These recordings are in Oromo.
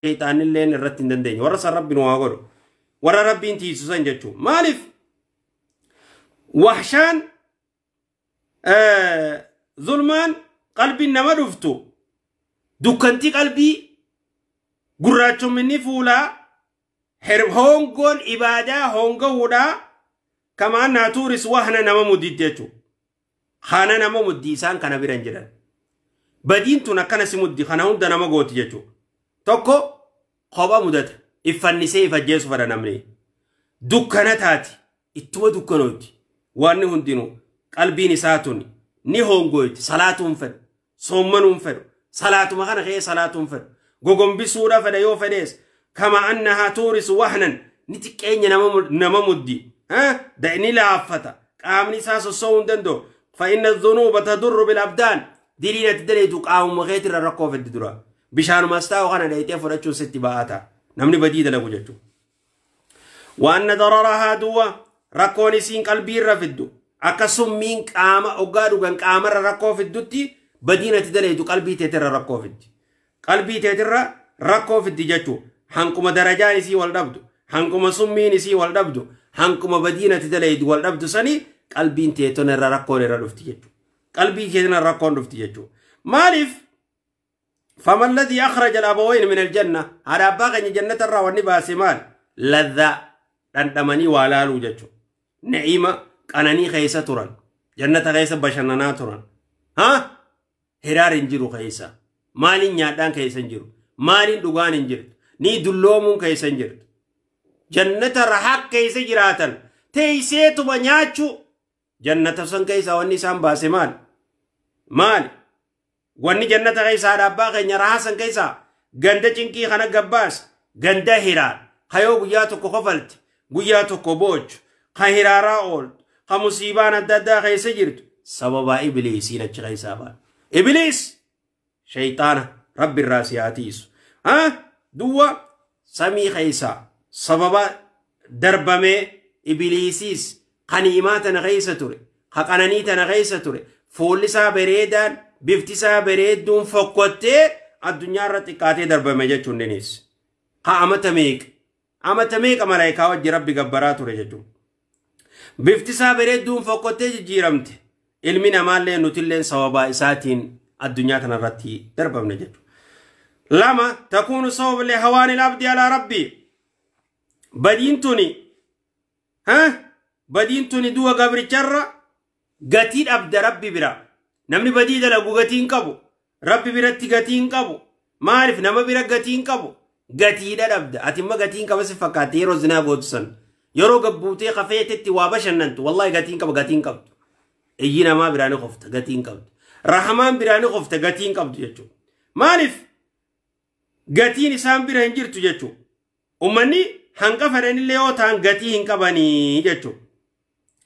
Shayxaanilleen irratti hin dandeenye. Warra san Rabbiin waa godhu. Warra Rabbiin tiisu san jechuudha. Maaliif? Wahshaan zulmaan qalbiin nama dhuftu dukkantii qalbii gurraachumminni fuulaa hongoon ibaadaa hongawuudhaa kama annaa tuuris wahna nama muddiitti jechuudha. Kana nama muddii isaan kana bira hin jiran. Badiin tun akkana si muddi kana hunda nama gooti jechuudha. Tokko kopha mudata iffannisee ifajjeesu fedha namni. Dukkana taati ittuma dukkanooti wanni hundinuu qalbiin isaa tun ni hongoyti salaatuun fedhu soommanuun fedhu salaatuma kana ka'ee salaatuun fedhu gogombisuudha fedha yoo fedhees kama annahaa tuurisu wahnan ni xiqqeenya nama muddi ni laaffata qaamni isaa sossoo'uu hin danda'u. فإن الذنوب تضر بالأبدان دليل تدليتو قاوم غيتر الرقوف الدرا بشان ما استاو خنا ديتي فرچو ست باتا نمني بدي دلغو جچو وأن ضررها دوا ركوني سين قلبي رفدو أكسم مين قام أوغادو كان قام الرقوف الدتي بدينة تدليتو قلبي تتر الرقوف قلبي تتر رقوف الدجچو حنكم درجان سي والدبدو حنكم سمين سي والدبدو حنكم بدينة تدليتو والدبدو سني qalbiin teeton irra rakkoon irra dhufti jechuudha. Qalbii keetiin irra rakkoon dhufti jechuudha. Maaliif? فما الذي أخرج الأبوين من الجنة؟ هذا أبا keenya jannata irraa wanni baase maal? Ladhaa dhandhamanii waa laaluu jechuudha. Ni'ima qananii keessa turan. Jannata keessa bashannanaa turan. Haa? Hiraar hin jiru keessa. Maaliin nyaadhaan keessa hin jiru. Maaliin dhugaan hin jirtu. Ni dulloomuun keessa hin jirtu. Jannata rahaa keessa jiraatan. Teesseetuma nyaachuu. Jannata san keessa wanni isaan baase maal? Maal? Wanni jannata keessa haadha abbaa keenya rahaa san keessa ganda cinqii kana gabbaas ganda hiraar kayoo guyyaa tokko kofalti guyyaa tokko boochu ka hiraaraa ooltu ka musiibaan adda addaa keessa jirtu sababaa ibliisiin achi keessaa ba'a. Ibliis shayxaana rabbi irraa si haa tiisu. Duwwa samii keessaa sababa darbamee ibliisiis kan himaa tana keessa ture ka qananii tana keessa ture fuulli isaa bareedaan bifti isaa bareedduun fokkottee addunyaa irra xiqqaatee darbame jechuun dinis ka amata meeqa malaayikaa wajji rabbi gabbaraa ture jechuun bifti isaa bareedduun fokkottee jijjiiramte ilmi namaallee nutilleen sababaa isaatiin addunyaa tana irratti darbamne jechuudha. Lama takuunu sababa lihawaani abdi alaa rabbi badiin tuni badiin tuni du'a gabricharra gatii dhabda rabbi bira. Namni badii dalagu gatii hin qabu. Rabbi biratti gatii hin qabu. Maaliif nama bira gatii hin qabu? Gatiidha dhabda. Ati immoo gatii hin qaba si fakkaate yeroo zinaa gootu san. Yeroo gabbuutee kafeetetti waa bashannantu wallahi gatii hin qaba gatii hin qabdu. Iyyi namaa biraa ni qofta gatii hin qabdu. Rahamaan biraa ni qofta gatii hin qabdu jechuudha. Maaliif gatiin isaan bira hin jirtu jechuudha. Uummanni hanqa fedhanillee yoo ta'an gatii hin qabanii jechuudha.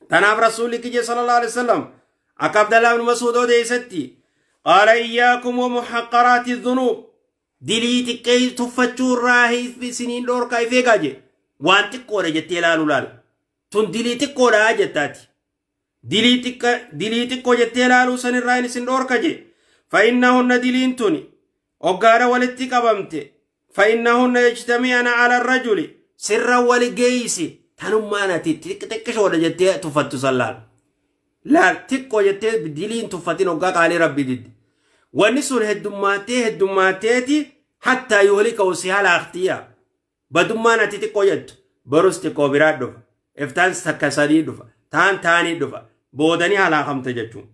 Tanaaf rasuulli kiyya sallallahu alaihi wasallam akka Abdallah ibn Mas'ud odeessetti qaala iyyaakum wa muhaqqaraati dhunuub dilii xiqqee tuffachuu irraa isiniin dhoorkaa if eegaa jedhe. Waan xiqqoodha jettee ilaaluu laala. Tun dilii xiqqoodha jettaati. Dilii xiqqoo jettee ilaaluu sanirraa isin dhoorka jedhe. Fa'innahunna diliin tuni hoggaadha walitti qabamte. Fa'innahunna yajtami'ana ala rajuli sirra wali geeysi. Tanummaan ati xiqqishoodha jettee tuffattu san laal. Laal xiqqoo jettee diliin tuffatin hoggaa qaalii rabbi didde. Wanni sun heddummaatee heddummaatteeti hattaa yuhlika si halaaqtiya. Badummaan ati xiqqoo jettu barus xiqqoo biraa dhufa. Iftaan takka sadii dhufa. Taan taanii dhufa. Boodanii halaakamte jechuun.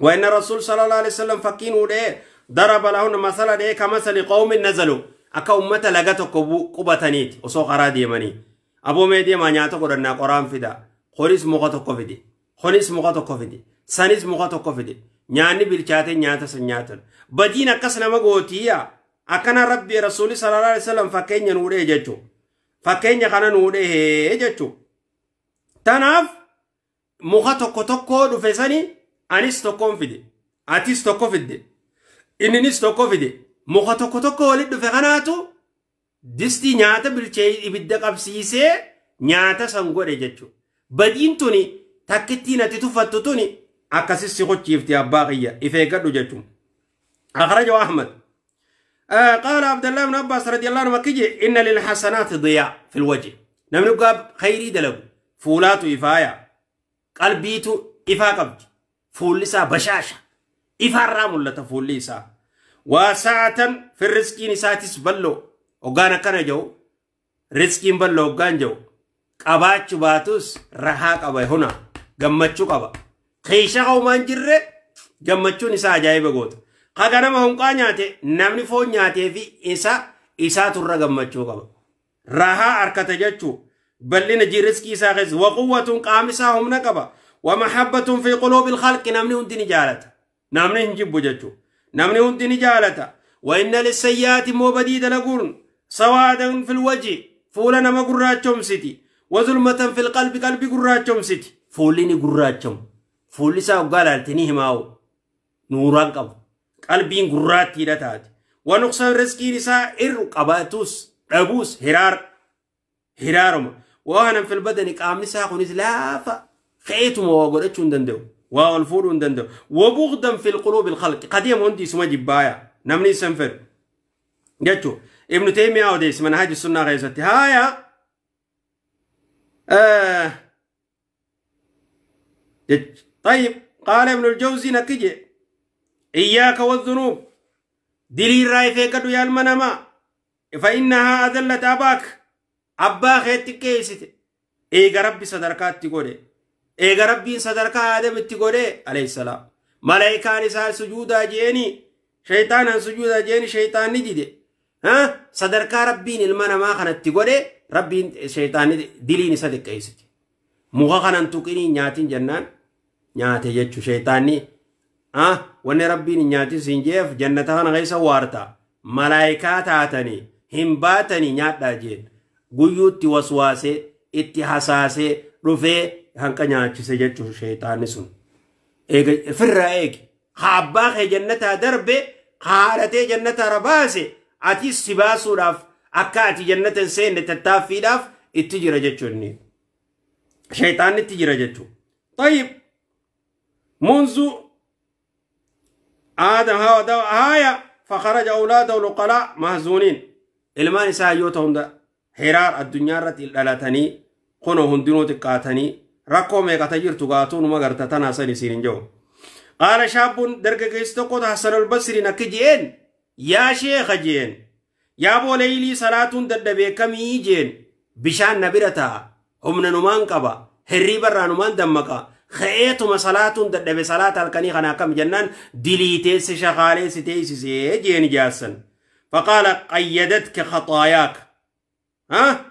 وإن الرسول صلى الله عليه وسلم فكين ودee ضرب لهن مثلا dhee كمثل قوم نزلوا akka ummata laga tokko qubataniiti osoo karaa deemanii. Aboo mee deemaa nyaata godhannaa qoraan fida. Kunis muka tokko fide. Kunis muka tokko fide. Sanis muka tokko fide. Nyaanni bilchaatee nyaata san nyaatan. Badiin akkas nama gootiya. Akkana rabbi rasuuli sallallahu alaihi wasallam fakkeenya nuu dhee jechuudha. Fakkeenya kana nuu dhee jechuudha. Tanaaf muka tokko tokko dhufe sani anis tokkoon fide. Atis tokko fidde. Inninis tokko fide. Muka tokko tokko walitti dhufe kanaatu distii nyaata bilchee ibidda qabsiisee nyaata san godhe jechuudha. Badiin tuni takkittiin ati tuffattu tuni akkasis si qochiifti abbaa kiyya if eeggadhu jechuudha. أخرجه أحمد. قال عبد الله بن عباس رضي الله عنه كجي إن للحسنات ضياء في الوجه. نمني قاب خيري دلو فولاتو إفايا قلبيتو إفا قبج فولسا بشاشة إفا الرام اللي تفوليسا وساعة في الرزق نساتس بلو وقانا كان جو رزقين بلو وقان جو قباتشو باتوس رها قبا هنا قمتشو قبا خيشا قومان جره قمتشو نسا جايبه قوت قاقنا هم قانياتي نمني فون نياتي في إسا إسا ترى قمتشو قبا رها أركت جتشو بل نجي رزقي ساغز وقوة قامسا هم نقبا ومحبة في قلوب الخلق نمني هندي نجالتا نمني هنجيب جتشو نمني هندي نجالتا وإن للسيئات مبديد لقرن سوادا في الوجه فولنا ما قراتشم سيتي وظلمة في القلب قلبي قراتشم سيتي فوليني قراتشم فولي ساو قالالتنيه ماو نوران قب قلبين قراتي لتات ونقصان رزقي نساء إر قباتوس أبوس هرار هرارم وهنا في البدن قام نساء خنس لافا خيتم وقرتشون دندو والفور دندو وبغضا في القلوب الخلق قديم هندي سما جبايا نمني سنفر جتو ابن تيمية أوديس منهاج السنة غيزتي هايا طيب قال ابن الجوزي نكجي إياك والذنوب دليل راي فيكدو يا المنما فإنها أذلت أباك أبا خيتك كيست إيغا ربي صدركات تقولي إيغا ربي صدركا آدم تقولي عليه السلام ملائكة نساء سجودا جيني شيطانا سجودا جيني شيطان نديدي ها صدركا ربين المنما خنت تقولي ربي شيطان دليل صدق كيست مغا خنن تقيني نياتين جنان نياتي جتشو شيطاني ها وني ربين نياتي سنجيف جنتها غيسا وارتا ملائكة تاتني هم باتني نياتا جين guyyuutti waswaasee itti hasaasee dhufee hanqa nyaachise jechuun sheexaanni sun. Eega firraa eegi. Haa abbaa kee jannataa darbe haadhatee jannataa baase atis si baasuudhaaf akka ati jannata hin seenne tattaaffiidhaaf itti jira jechuun inni. Sheexaanni itti jira jechuun. طيب منذ آدم هايا فخرج أولاده لقلاء مهزونين. ilmaan isaa hayyoota hunda hiraar addunyaa irratti dhalatanii kunoo hundinuu xiqqaatanii rakkoo meeqata jirtu gaatuu numa garta tanaa san isiin hin jiru. Qaala shaabbuun dargaggeessi tokko Hasan al-Basriin akka je'een yaa sheekha je'een yaa booleylii salaatuun dadhabee kamii je'een bishaan na bira taa'a humna numaan qaba hirriiba irraa numaan dammaqa ka'eetuma salaatuun dadhabe salaata halkanii kana akkam jennaan diliiteessi shaqaaleessi teessisee je'een jaassan. فقال قيدتك خطاياك ها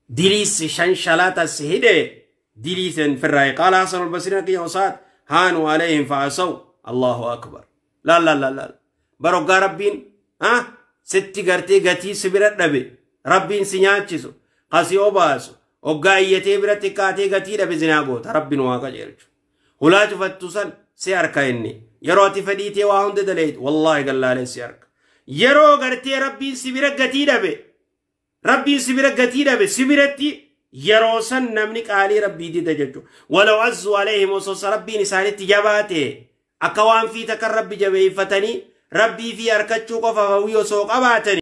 دليس شنشلات السهدة دليس في الرأي. قال حسن البصري كي وصاد هانوا عليهم فعصوا. الله أكبر. لا لا لا لا برقى ربين ها ست قرتي قتي سبرت نبي ربين سنياتشسو قاسي أوباسو وقايتي برتي كاتي قتي ربي زناقوت ربين واقع جيرجو ولا تفتوسن سياركا إني يروتي فديتي واهند دليت والله قال لا سيارك yeroo gartee rabbiin si bira gatii dhabe rabbiin si bira gatii dhabe si biratti yeroo san namni qaalii rabbii dida jechuudha. Walaw azzu alayhim osoo rabbiin isaanitti jabaate akka waan fiita kan rabbi jabeeffatanii rabbii fi harkachuu qofa hawwii osoo qabaatanii.